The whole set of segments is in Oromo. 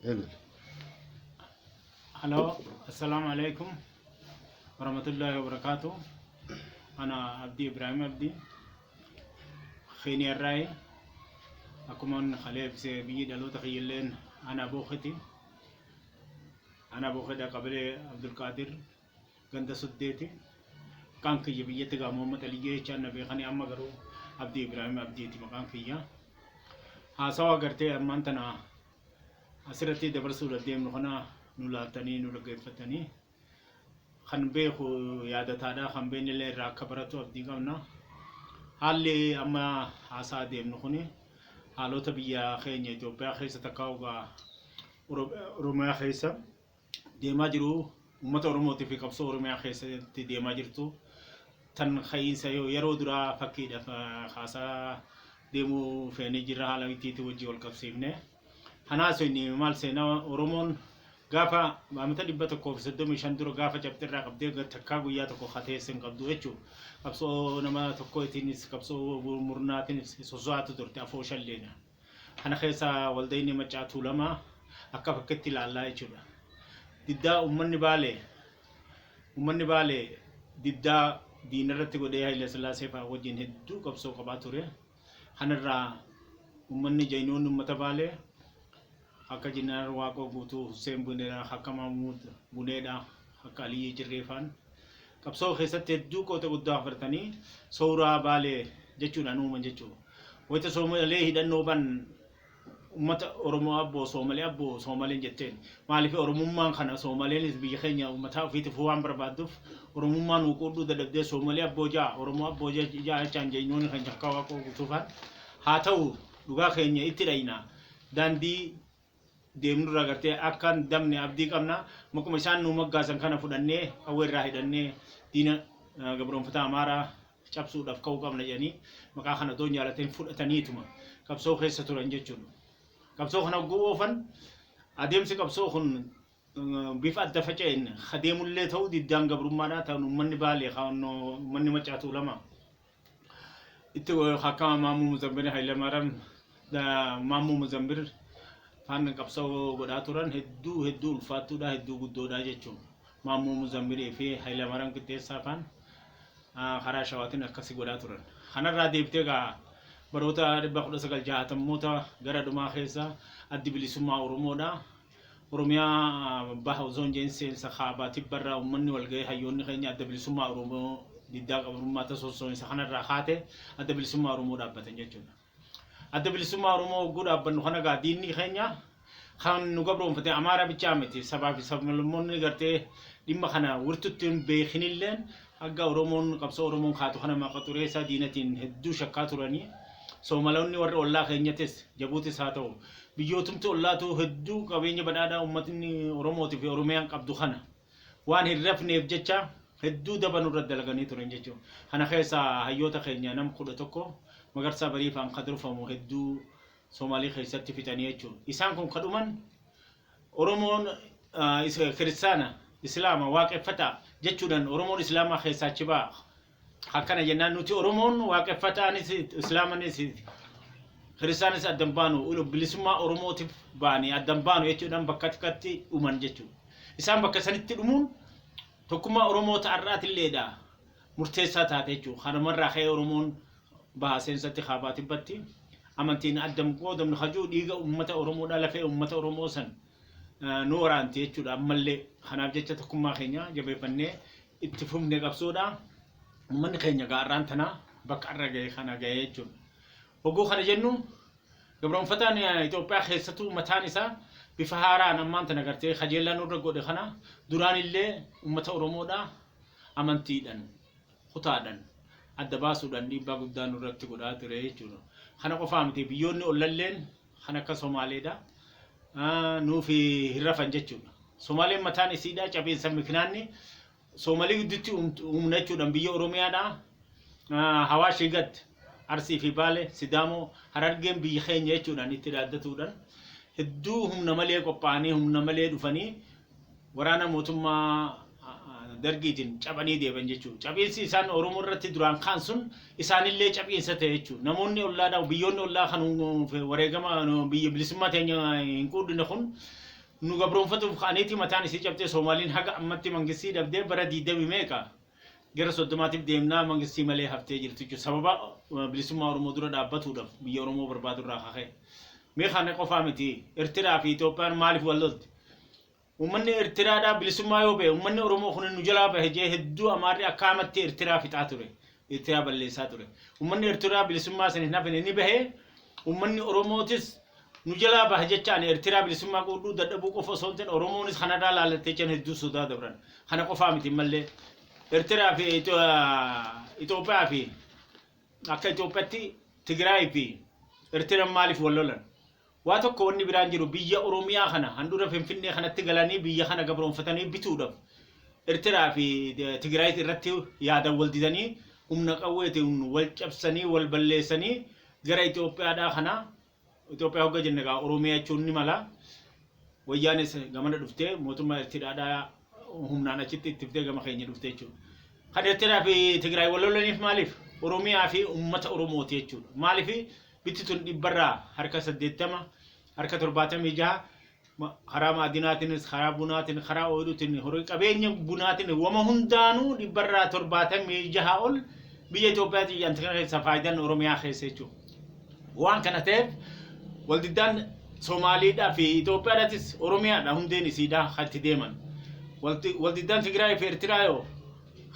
Eegali. Halo, assalamu alaikum warahmatullahi wabarakatuh. Ana Abdii Ibrahim Abdii. Keeniyaarraayi. Akkuma kalee ibsee biyyi dhaloota kiyyilleen ana Booketi. Ana Bookedha qabalee Abdulqaadir ganda Soddeeti. Maqaan kiyya biyyatti gaa Muhammad Aliyyee jechaan na beekanii amma garuu Abdii Ibrahim Abdiiti maqaan kiyya. Haasawa gartee ammaan tana asirratti dabarsuudhaaf deemnu kana nu laaltanii nu dhaggeeffatanii kan beeku yaadataadha kan beeknillee irraa akka baratu abdii qabna. Haalli amma haasaa deemnu kuni haalota biyya keenya Itoophiyaa keessa takka ogaa Oromiyaa keessa deemaa jiru uummata Oromootii fi qabsoo Oromiyaa keessatti deemaa jirtu tan ka'iinsa yeroo duraa fakkiidhaaf haasaa deemuu feenee jirra haala ittiitti wajjin wal qabsiifne. Kanaas inni maal seenaa Oromoon gaafa amata 135 dura gaafa cabxirraa qabdee takkaa guyyaa tokko kateessa hin qabdu jechuudha. Qabsoo nama tokkootiinis qabsoo murnaatiinis soso'aatu turte afoo shalleena. Kana keessa waldayni Maccaa Tuulamaa akka fakkitti ilaallaa jechuudha. Diddaa uummanni Baalee diddaa diinarratti godhee Haile Sillaasee fa'aa wajjin hedduu qabsoo qabaa ture. Kanarraa uummanni jayinoonni uummata Baalee akka Jeneraal Waaqoo Guutuu, Hussein Buneedha, akka Mahmuud Buneedha, akka Aliyyii Cirreefaan qabsoo keessatti hedduu qooda guddaa fudhatanii Sooraa Baalee jechuudhaan uuman jechuudha. Wayita Soomalee hidhannoo ban uummata Oromoo abboo Soomalee abboo Soomaleen jetteen maaliif Oromummaan kana Soomaleenis biyya keenya uummataa ofiitiif waan barbaadduuf Oromummaan nu quudhuu dadhabdee Soomalee abboo ja'a Oromoo abboo ja'a jechaan jayinoonni kan jakkaa Waaqoo Guutuufaan haa ta'u dhugaa keenya itti dhayna daandii deemnurraa gartee akka hin dabne abdii qabna maquma isaan nu moggaasan kana fudhannee qawwee irraa hidhannee diina gabroonfataa Amaaraa cabsuudhaaf ka'uu qabna jedhanii maqaa kana otoo hin jaalatin fudhataniituma qabsoo keessa turan jechuudha. Qabsoo kana hogguu oofan adeemsi qabsoo kun bifa adda faca'een adeemullee ta'u diddaan gabrummaadhaa ta'an uummanni Baalee kan uummanni Maccaa Tuulamaa itti akka Maamuu Muzammir Hayilamaariyaam Maamuu Muzammir faana qabsoo godhaa turan hedduu hedduu ulfaattuudha hedduu guddoodha jechuudha. Maamuu Muzammirii fi Hayilamaariyaam Qixxeessaa faan karaa Shawaatiin akkasi godhaa turan. Kanarraa deebitee gaa baroota 1960moota gara dhumaa keessa Addi Bilisummaa Oromoodha. Oromiyaa baha osoo hin jeen seensa kaabaa tibbarraa uummanni walgahee hayyoonni keenya Adda Bilisummaa Oromoo diddaa qabrummaa tasossoo'insa kanarraa kaate Adda Bilisummaa Oromoo dhaabbatan jechuudha. Adda Bilisummaa Oromoo hogguu dhaabbannu kana gaa diinni keenya kan nu gabroonfate Amaara bichaa miti sabaa fi sablammoonni gartee dhimma kana wirtutti hin beekinilleen hanga Oromoon qabsoo Oromoon kaatu kana maqa xureessaa diinatiin hedduu shakkaa turanii Soomaloonni warri ollaa keenyatis Jabuutis haa ta'u biyyootumti ollaatu hedduu qabeenya badhaadhaa uummatni Oromootii fi Oromiyaan qabdu kana waan hin rafneef jecha hedduu daba nurra dalaganii turan jechuudha. Kana keessa hayyoota keenya nam 11 Magarsaa Bariifaan kan durfamu hedduu Soomaalii keessatti fixanii jechuudha. Isaan kun kadhuman Oromoon kiristaana Islaama waaqeffataa jechuudhaan Oromoon Islaamaa keessaa achi ba'a. Akkana jennaan nuti Oromoon waaqeffataanis Islaamanis kiristaanis addan baanu bilisummaa Oromootiif baanii addan baanu jechuudhaan bakka xiqqaatti dhuman jechuudha. Isaan bakka sanitti dhumuun tokkummaa Oromoota har'aatilleedha murteessaa taate jechuudha. Kanumarraa ka'ee Oromoon baha seensatti kaabaa tibbatti amantiin addan qoodamnu hajuu dhiiga uummata Oromoodhaa lafee uummata Oromoo san nu waraanti jechuudha ammallee kanaaf jecha tokkummaa keenya jabeeffannee itti fufne qabsoodha. Uummanni keenya gaarraan tanaa bakka har'a gahe kana gahe jechuudha. Hogguu kana jennu gabroonfataan Itoophiyaa keessattuu mataan isaa bifa haaraan ammaan tana gartee kajeellaa nurra godhe kana duraan illee uummata Oromoodhaa amantiidhaan kutaadhaan adda baasuudhaan dhiibbaa guddaa nurratti godhaa ture jechuudha. Kana qofaa miti biyyoonni ollalleen kan akka Somaaleedha. Nuuf hin rafan jechuudha. Somaaleen mataan isiidha cabeensa miknaanni Soomaalii gidduutti humna jechuudhaan biyya Oromiyaadha. Hawaashii gad Arsii fi Baale, Sidaamoo, Harargeen biyya keenya jechuudhaan itti dhaaddatuudhaan hedduu humna malee qophaa'anii humna malee dhufanii waraana mootummaa Dargiitiin cabanii deeban jechuudha. Cabiinsi isaan Oromoo irratti duraan kaan sun isaanillee cabiinsa ta'e jechuudha. Namoonni ollaadhaa biyyoonni ollaa kan wareegama biyya bilisummaa teenya hin quudhine kun nu gabroonfatuuf ka'aniiti mataan isii cabxee. Soomaaliin haga ammatti mangistii dhabdee bara 20 meeqa gara 30tiif deemnaa mangistii malee haftee jirti jechuudha. Sababa bilisummaa Oromoo dura dhaabbatuudhaaf biyya Oromoo barbaadu irraa kaka'e. Mee kana qofaa miti, Eertiraa fi Itoophiyaan maaliif wal lolti? Uummanni Eertiraadhaa bilisummaa yoo bahe uummanni Oromoo kun nu jalaa bahe jee hedduu Amaarri akka amatti Eertiraa fixaa ture. Eertiraa balleessaa ture. Uummanni Eertiraa bilisummaa san hin hafine, ni bahe. Uummanni Oromootis nu jalaa bahe jechaan Eertiraa bilisummaa quudhuu dadhabuu qofa osoo hin ta'in Oromoonis kanarraa laalattee jechaan hedduu sodaa dabran. Kana qofaa miti mallee. Eertiraa fi Itoophiyaa fi akka Itoophiyaatti Tigraay fi Eertiraan maaliif wal lolan? Waa tokko wanni biraan jiru, biyya Oromiyaa kana handhuura Finfinnee kanatti galanii biyya kana gabroonfatanii bituudhaaf Eertiraa fi Tigraay irratti yaadan wal didanii humna qawweetiin wal cabsanii wal balleessanii gara Itoophiyaadhaa kana. Itoophiyaa hogga jenne egaa Oromiyaa jechuun ni mala. Wayyaanis gamana dhuftee mootummaa Eertiraadhaa humnaan achitti ittiftee gama keenya dhufte jechuudha. Kan Eertiraa fi Tigraay wal lolaniif maaliif? Oromiyaa fi uummata Oromooti jechuudha. Maaliif bitti tun 80%, 76% karaa maadinaatiinis, karaa bunaatiin, karaa ooyiruutiin, horii qabeenya bunaatiin, wama hundaanuu 76% ol biyya Itoophiyaatti jedhamte kana keessa faayidaan Oromiyaa keessa jechuudha. Waan kana ta'eef waldiddaan Somaaliidhaa fi Itoophiyaadhaatis Oromiyaadha hundeen isiidhaa kan itti deeman. Waldiddaan Tigraay fi Eertiraa yoo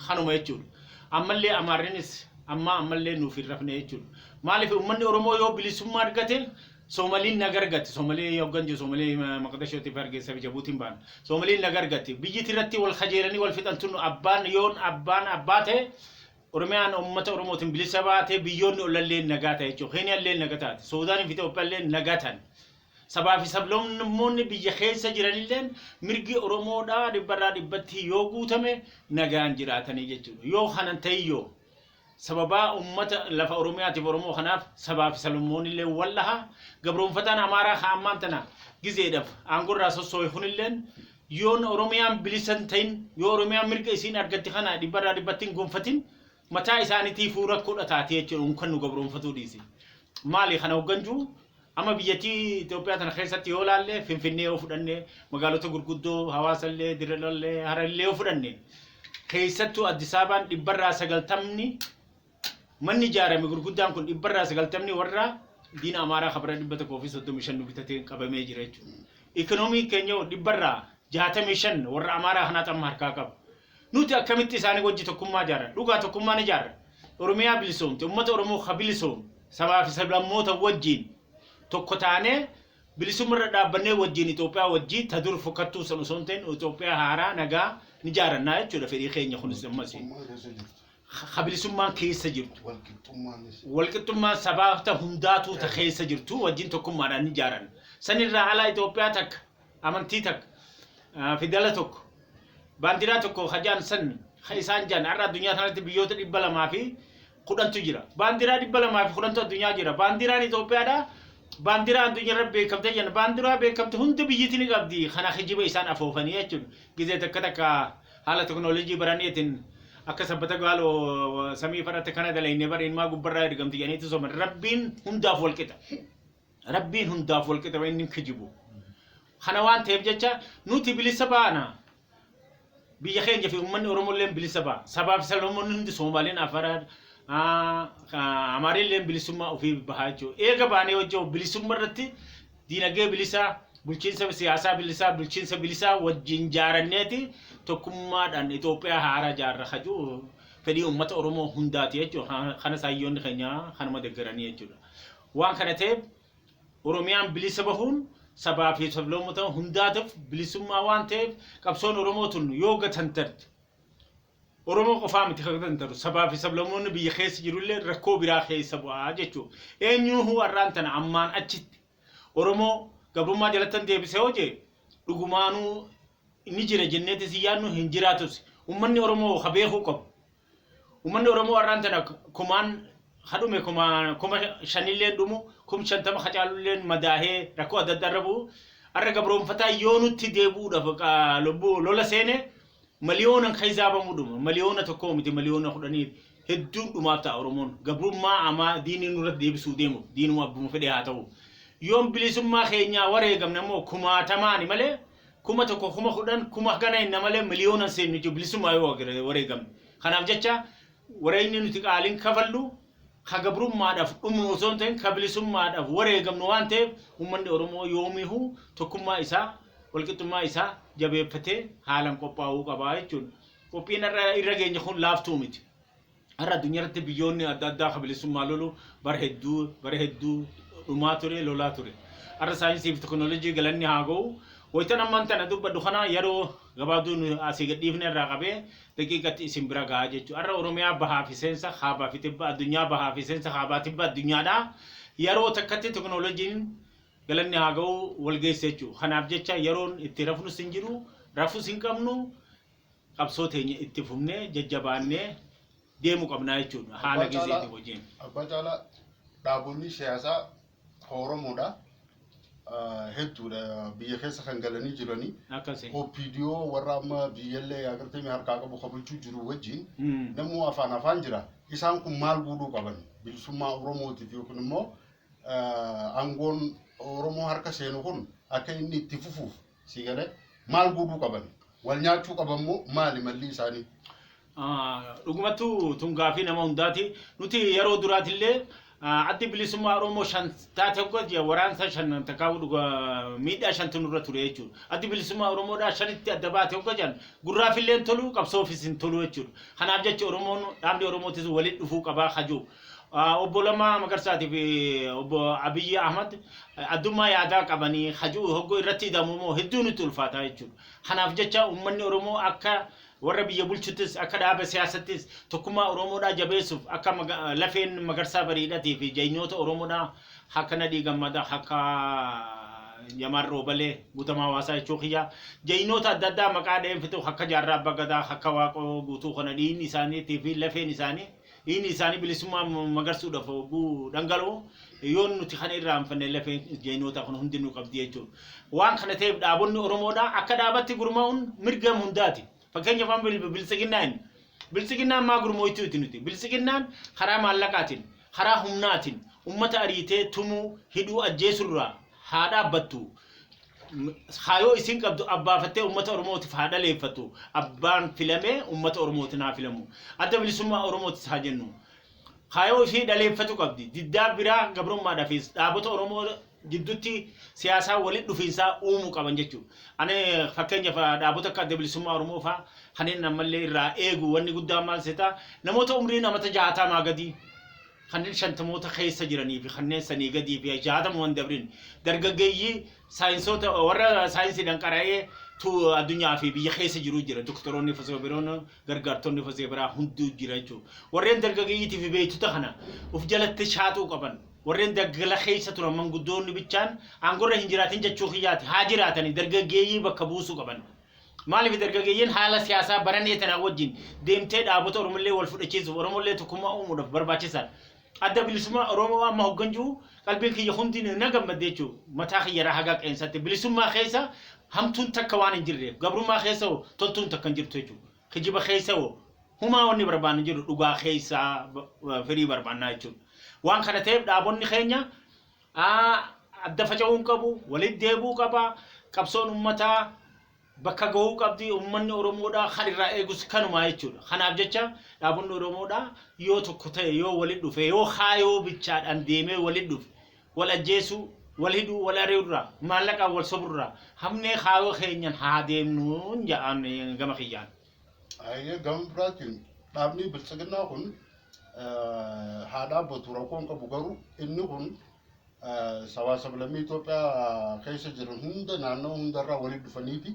kanuma jechuudha. Ammallee Amaarrinis amma ammallee nuuf hin rafne jechuudha. Maaliif uummanni Oromoo yoo bilisummaa argate Soomaliin naga argatti. Soomalii hoggan jiru Soomalii Maqdashootii fi Hargeysa fi Jabuutiin ba'an. Soomaliin naga argatti. Biyyi irratti wal kajeelanii wal fixan tun abbaan yoon abbaan abbaa ta'e, Oromiyaan uummata Oromootiin bilisa baatee biyyoonni ollallee nagaa ta'e jechuudha. Keeniyaallee naga taate. Suudaanii fi Itoophiyaallee nagaa ta'an. Sabaa fi sablammoonni biyya keessa jiranilleen mirgi Oromoodhaa 100% yoo guutame nagaan jiraatanii jechuudha. Yoo kanan ta'e sababaa uummata lafa Oromiyaatiif Oromoo kanaaf sabaa fi sablammoonni illee wal dhaha. Gabroonfataan Amaaraa haa ammaan tana gizeedhaaf aangorraa sossoo'e kunilleen yoon Oromiyaan bilisa hin ta'in, yoo Oromiyaan mirga isiin argatti kana 100% hin gonfatin, mataa isaaniitiifuu rakkoodha taatee jechuudha unkan nu gabroonfatuu dhiisi. Maali kana hogganjuu? Amma biyyattii Itoophiyaa tana keessatti yoo ilaalle, Finfinnee yoo fudhanne, magaalota gurguddoo Hawaasallee, Dirredhallee, Hararrillee yoo fudhanne, keessattuu Addis Ababaan 90% manni ijaarame gurguddaan kun 90% warra diina Amaaraa kabara 135 nu bitatee qabamee jira jechuudha. Ikoonomiin keenya 65% warra Amaaraa kanaatu amma harkaa qaba. Nuti akkamitti isaanii wajji tokkummaa ijaarra? Dhugaa tokkummaan ijaarra. Oromiyaa bilisoomte, uummata Oromoo ka bilisoome, sabaa fi sablammoota wajjiin tokko taanee bilisummarra dhaabbannee wajjiin Itoophiyaa wajjii ta dur fokkattuu san osoo hin ta'in Itoophiyaa haaraa nagaa ni ijaarannaa jechuudha fedhii keenya kunis ammas. Bilisummaa keessa jirtu. Ka bilisummaan keessa jirtu. Walqixxummaanis. Walqixxummaan sabaata hundaatuu ta keessa jirtu wajjin tokkummaadhaan ni ijaaran. Sanirraa ala Itoophiyaa takka, amantii takka, fidala tokko, baandiraa tokko hajaan san ka isaan jaan har'a addunyaa kanatti biyyoota 210tu jira. Baandiraa 210tu addunyaa jira. Baandiraan Itoophiyaadha. Baandiraa addunyaa irra beekamte jenna. Baandiraa beekamte hunda biyyiti ni qabdi. Kana kijiba isaan afoofanii jechuudha. Gizee takka takka haala teknooloojii baraniitiin akka sabbata gaaloo samii fadhate kana dalaynee bara ilmaa gubbarraa ergamti jedhaniitu soban. Rabbiin hundaaf wal qixa. Rabbiin hundaaf wal qixa, inni hin kijibu. Kana waan ta'eef jecha nuti bilisa baana. Biyya keenya fi uummanni Oromoo illee bilisa ba'a. Sabaa fi sablammoonni hundi, Soomaaliin, Afaraa, Amaariin illee bilisummaa ofii bahaa jechuudha. Eega baanee hojii bilisummaa irratti diinagdee bilisaa, bulchiinsa siyaasaa bilisaa, bulchiinsa bilisaa wajjin jaaranneeti tokkummaadhaan Itoophiyaa haaraa jaarra kajuu fedhii uummata Oromoo hundaati jechuudha. Kana saayyoonni keenya kanuma deeggaranii jechuudha. Waan kana ta'eef Oromiyaan bilisa bahuun sabaa fi sablammoota hundaatiif bilisummaa waan ta'eef qabsoon Oromoo tun yoo gatantarte Oromoo qofaa miti kan gatantaru, sabaa fi sablammoonni biyya keessa jirullee rakkoo biraa keessa bu'aa jechuudha. Eenyuuhuu har'aan tana ammaan achitti Oromoo gabrummaa jalattan deebisee hoo jee dhugumaanuu ni jira jenneetis hin yaadnu, hin jiraatus. Uummanni Oromoo ka beekuu qabu. Uummanni Oromoo har'aan tana kumaan kadhume 5000llee dhumu, 50,000 kacaalullee madaahee rakkoo adda addaa irra bu'u. Har'a gabroonfataa yoo nutti deebi'uudhaaf lubbuu lola seene Miliyoonan keessaa dhuma. Miliyoona tokko miti, miliyoona 10 hedduun dhumaaf ta'a Oromoon. Gabrummaa amaa diinni nurratti deebisuu deemu, diinuma abbuma fedhe haa ta'u. Yoon bilisummaa keenyaa wareegamne immoo kumaatamaani malee, 1000, 10,000, kuma kana hinna malee miliyoonan seennu jechuudha bilisummaa yoo wareegamne. Kanaaf jecha wareegni nuti qaaliin kafallu ka gabrummaadhaaf dhumnu osoo hin ta'in ka bilisummaadhaaf wareegamnu waan ta'eef, uummanni Oromoo yoomihuu tokkummaa isaa, walqixxummaa isaa jabeeffatee haalaan qophaa'uu qabaa jechuudha. Qophiin irra irra geenye kun laaftuu miti. Har'a addunyaa irratti biyyoonni adda addaa ka bilisummaa lolu bara hedduu, bara hedduu dhumaa ture, lolaa ture. Har'a saayinsii fi teknooloojii galanni haa ga'u. Wayitan ammaan tana dubbadhu kana yeroo gabaabduu nu asii gadhiifne irraa qabee daqiiqatti isin bira gahaa jechuudha. Har'a Oromiyaa bahaa fi seensa, kaabaa fi tibba addunyaa, bahaa fi seensa, kaabaa tibba addunyaadhaa. Yeroo takkatti teknooloojiin galanni haa ga'u wal geesse jechuudha. Kanaaf jecha yeroon itti rafnus hin jiru, rafus hin qabnu, qabsoo teenya itti fufnee jajjabaannee deemuu qabnaa jechuudha. Haala Abbaa Caalaa- gizeetii wajjin. Abbaa Caalaa, dhaabonni siyaasaa Oromoodha. Hedduudha biyya keessa kan galanii jiranii. Akkasi. OPDO warra amma biyyallee agartee harkaa qabu kabajuu jiru wajjin namuu afaan afaan jira. Isaan kun maal godhuu qaban? Bilisummaa Oromootiif yookiin immoo aangoon Oromoo harka seenu kun akka inni itti fufuuf, si galee, maal godhuu qaban? Wal nyaachuu qaban moo maali malli isaanii? Dhugumattuu tun gaafii nama hundaati. Nuti yeroo duraatillee Addi Bilisummaa Oromoo shan taate hogga waraansa shan takkaa'uu dhuga miidhaa shantu nurra ture jechuudha. Addi Bilisummaa Oromoodhaa shanitti adda baate hogga jedhan gurraafillee hin tolu, qabsoofis hin tolu jechuudha. Kanaaf jecha Oromoon, dhaabni Oromootis walitti dhufuu qabaa hajuu. Obbo Lammaa Magarsaatii fi obbo Abiyyi Ahmad addummaa yaadaa qabanii hajuu hoggoo irratti hidhamu immoo hedduu nutti ulfaataa jechuudha. Kanaaf jecha uummanni Oromoo akka warra biyya bulchuttis, akka dhaaba siyaasattis tokkummaa Oromoodhaa jabeessuuf akka lafeen Magarsaa Bariidhatii fi jaynoota Oromoodhaa akka Nadhii Gammadaa, akka Jamaal Roobalee, Guutamaa Hawaasaa jechuu kiyya, jaynoota adda addaa maqaa dha'een fixu, akka Jaarraa Abbaa Gadaa, akka Waaqoo Guutuu kana dhiigni isaaniitii fi lafeen isaanii, dhiigni isaanii bilisummaa magarsuudhaaf hogguu dhangala'u yoon nuti kana irraanfanne lafeen jaynoota kun hundinuu qabdi jechuudha. Waan kana ta'eef dhaabonni Oromoodhaa akka dhaabatti gurmaa'uun mirga hundaati. Fakkeenyaaf amma biltsiginnaa inni. Biltsiginnaan maa gurmooytuuti nuti? Biltsiginnaan karaa maallaqaatiin, karaa humnaatiin uummata ariitee tumuu, hidhuu, ajjeesurraa haa dhaabbattu. Kaayoo isin qabdu abbaafattee uummata Oromootiif haa dhaleeffattu. Abbaan filamee uummata Oromootiin haa filamu. Adda Bilisummaa Oromootis haa jennu. Kaayoo ishee dhaleeffatu qabdi. Diddaa biraa gabrummaadhaafis dhaabota Oromoo gidduutti siyaasaa walitti dhufiinsaa uumuu qaban jechuudha. Ani fakkeenyaaf dhaabota akka Adda Bilisummaa Oromoo fa'aa kanneen ammallee irraa eegu wanni guddaan maal seetaa, namoota umriin amata 60 gadii, kanneen shantamoota keessa jiranii fi kanneen sanii gadii fi 60 dabrin, dargaggeeyyii saayinsoota warra saayinsiidhaan qara'ee tu addunyaa fi biyya keessa jiru jira. Doktoroonni fasoo biroon, gargaartonni fasee biraa hunduu jira jechuudha. Warreen dargaggeeyyiitii fi beektota kana of jalatti shaaxuu qaban. Warreen daggala keessa turan manguddoonni bichaan aangorra hin jiraatin jechuu kiyyaati, haa jiraatanii, dargaggeeyyii bakka buusuu qaban. Maaliif, dargaggeeyyiin haala siyaasaa baranee tanaa wajjin deemtee dhaabota Oromollee wal fudhachiisuuf, Oromollee tokkummaa uumuudhaaf barbaachisaadha. Adda Bilisummaa Oromoo amma hoggan jiru qalbiin kiyya hundi na gammadde jechuudha. Mataa kiyyarraa haga qeensatti bilisummaa keessa hamtuun takka waan hin jirreef, gabrummaa keessa hoo toltuun takka hin jirtu jechuudha. Kijiba keessa hoo humaa wanni barbaannu jiru, dhugaa keessa firii barbaannaa jechuudha. Waan kana ta'eef dhaabonni keenya adda faca'uu hin qabu, walitti deebi'uu qaba, qabsoon uummataa bakka gahuu qabdi. Uummanni Oromoodhaa kan irraa eegus kanumaa jechuudha. Kanaaf jecha dhaabonni Oromoodhaa yoo tokko ta'e, yoo walitti dhufe, yoo kaayoo bichaadhaan deemee walitti dhufe, wal ajjeesuu, wal hidhuu, wal ari'urraa, maallaqaan wal soburraa hamnee kaayoo keenyan haa deemnuun jedhaan gama kiyyaan. Ayyee, gama biraatiin dhaabni biltsiginnaa kun haa dhaabbatu, rakkoon qabu, garuu inni kun sabaa sablammii Itoophiyaa keessa jiran hunda naannoo hundarraa walitti dhufaniiti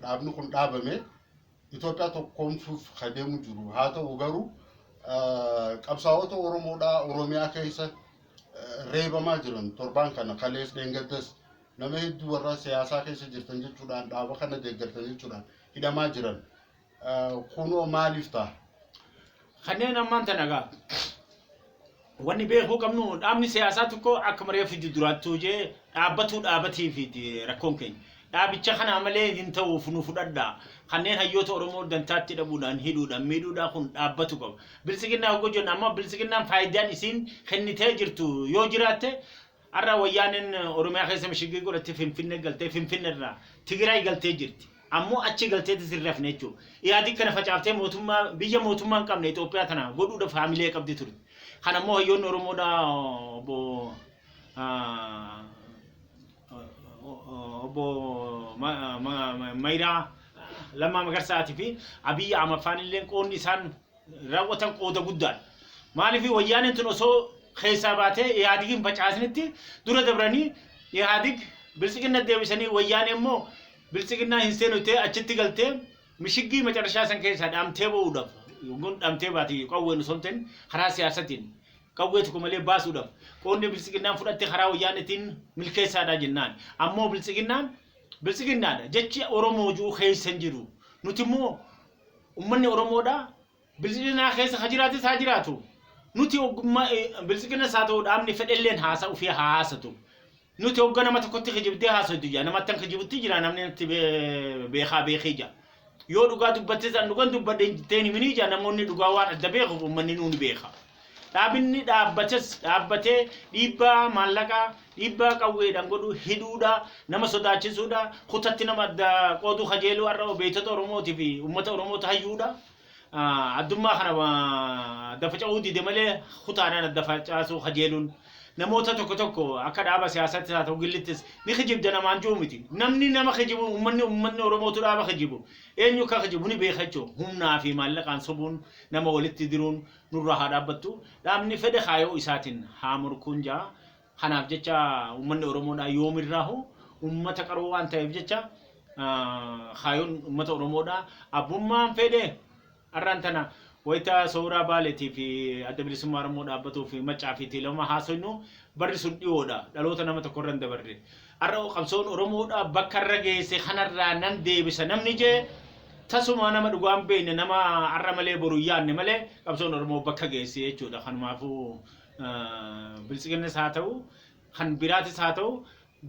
dhaabni kun dhaabame Itoophiyaa tokkoomsuuf kan deemu jiru haa ta'u, garuu qabsaa'ota Oromoodhaa Oromiyaa keessa reebamaa jiran, torbaan kana kalees dheengaddas nama hedduu warra siyaasaa keessa jirtan jechuudhaan, dhaaba kana deeggartan jechuudhaan hidhamaa jiran, kunoo maaliif ta'a? Kanneen ammaan tana egaa wanni beekuu qabnu, dhaabni siyaasaa tokko akkuma reefu duraattuu jee dhaabbatuu dhaabatii fi rakkoon keenya. Dhaabicha kana malee hin ta'uuf nu fudhadhaa. Kanneen hayyoota Oromoo dantaatti dhabuudhaan hidhuudhaan miidhuudhaan kun dhaabbatu qaba. Biltsiginnaa hoggoo jennu amma biltsiginnaan faayidaan isiin kennitee jirtu yoo jiraatte har'a wayyaaneen Oromiyaa keessa mishigii godhattee Finfinnee galtee Finfinne irraa Tigraay galtee jirti. Ammoo achi galteetis hin rafne jechuudha. Ihaadiq kana facaaftee mootummaa biyya mootummaa hin qabne Itoophiyaa tana godhuudhaaf haamilee qabdi turte. Kana immoo hayyoonni Oromoodhaa obbo Mayiraa Lammaa Magarsaatii fi Abiyyi Ahmad faan illee qoodni isaan raawwatan qooda guddaadha. Maaliif wayyaaneen tun osoo keessaa baatee Ihaadigiin facaasnitti dura dabranii Ihaadig biltsiginna deebisanii wayyaanee immoo biltsiginnaa hin seenu ta'e achitti galtee mishiggii macarashaa san keessaa dhaamtee ba'uudhaaf yookiin dhaamtee baate qawween osoo hin ta'in karaa siyaasatiin qawwee tokko malee baasuudhaaf qoodni biltsiginnaan fudhatte karaa wayyaanetiin milkeessaadha jennaan. Ammoo biltsiginnaan biltsiginnaadha jechi Oromoo jiru keessa hin jiru. Nuti immoo uummanni Oromoodha biltsiginnaa keessa ka jiraates haa jiraatu. Nuti ogummaa biltsiginnas haa ta'u dhaabni fedhelleen haasa ofii haa haasatu. Nuti hogga nama tokkotti kijibdee haasoftu jira. Namatti kijibutti jira namni nutti beekaa beekee jira. Yoo dhugaa dubbattes an dhugan dubbadhe jetteen himini jira namoonni dhugaa waan adda beekuuf uummanni nuuni beeka. Dhaabinni dhaabbates dhaabbatee dhiibbaa maallaqaa dhiibbaa qawweedhaan godhu hidhuudha nama sodaachisuudha kutatti nama adda qooduu kajeeluu har'a beektota Oromootii fi uummata Oromoota hayyuudha. Addummaa kana adda faca'uu dide malee kutaadhaan adda facaasuu kajeeluun namoota tokko tokko akka dhaaba siyaasaattis haa ta'u gillittis ni kijibda namaan jiru miti. Namni nama kijibu uummanni Oromootu dhaaba kijibu. Eenyu akka kijibu ni beeka jechuudha. Humnaa fi maallaqaan sobuun nama walitti diruun nurraa haa dhaabbattu. Dhaabni fedhe kaayoo isaatiin haa morkuun jaa. Kanaaf jecha uummanni Oromoodhaa yoomirraahu uummata qaroo waan ta'eef jecha kaayoon uummata Oromoodhaa abbummaan fedhe har'aan tana wayita sooraa Baaleetii fi adda bilisummaa Oromoo dhaabbatuu fi Maccaa fi Tiilama haasofnu barri sun dhiyoodha. Dhaloota nama tokko irra hin dabarre. Har'a qabsoon Oromoodhaa bakka irra geesse kanarraa nan deebisa namni jee tasuma nama dhugaan beekne nama har'a malee boru hin yaadne malee qabsoon Oromoo bakka geesse jechuudha. Kanumaafuu biltsiginnis haa ta'u kan biraatis haa ta'u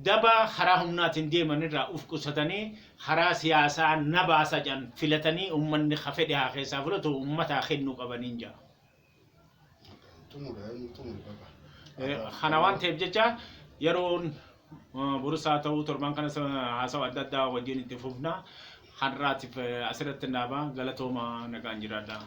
daba karaa humnaatiin deeman irraa uf qusatanii karaa siyaasaa na baasa jedhan filatanii uummanni ka fedhe haa keessaa fudhatu uummataa kennuu qabaniin jaa. Xumura xumura bakka. Kana waan ta'eef jecha yeroon borus haa ta'u torban kanas haasawa adda addaa wajjin itti fufna. Har'aatiif asirratti dhaaba galatooma nagaan jiraadha.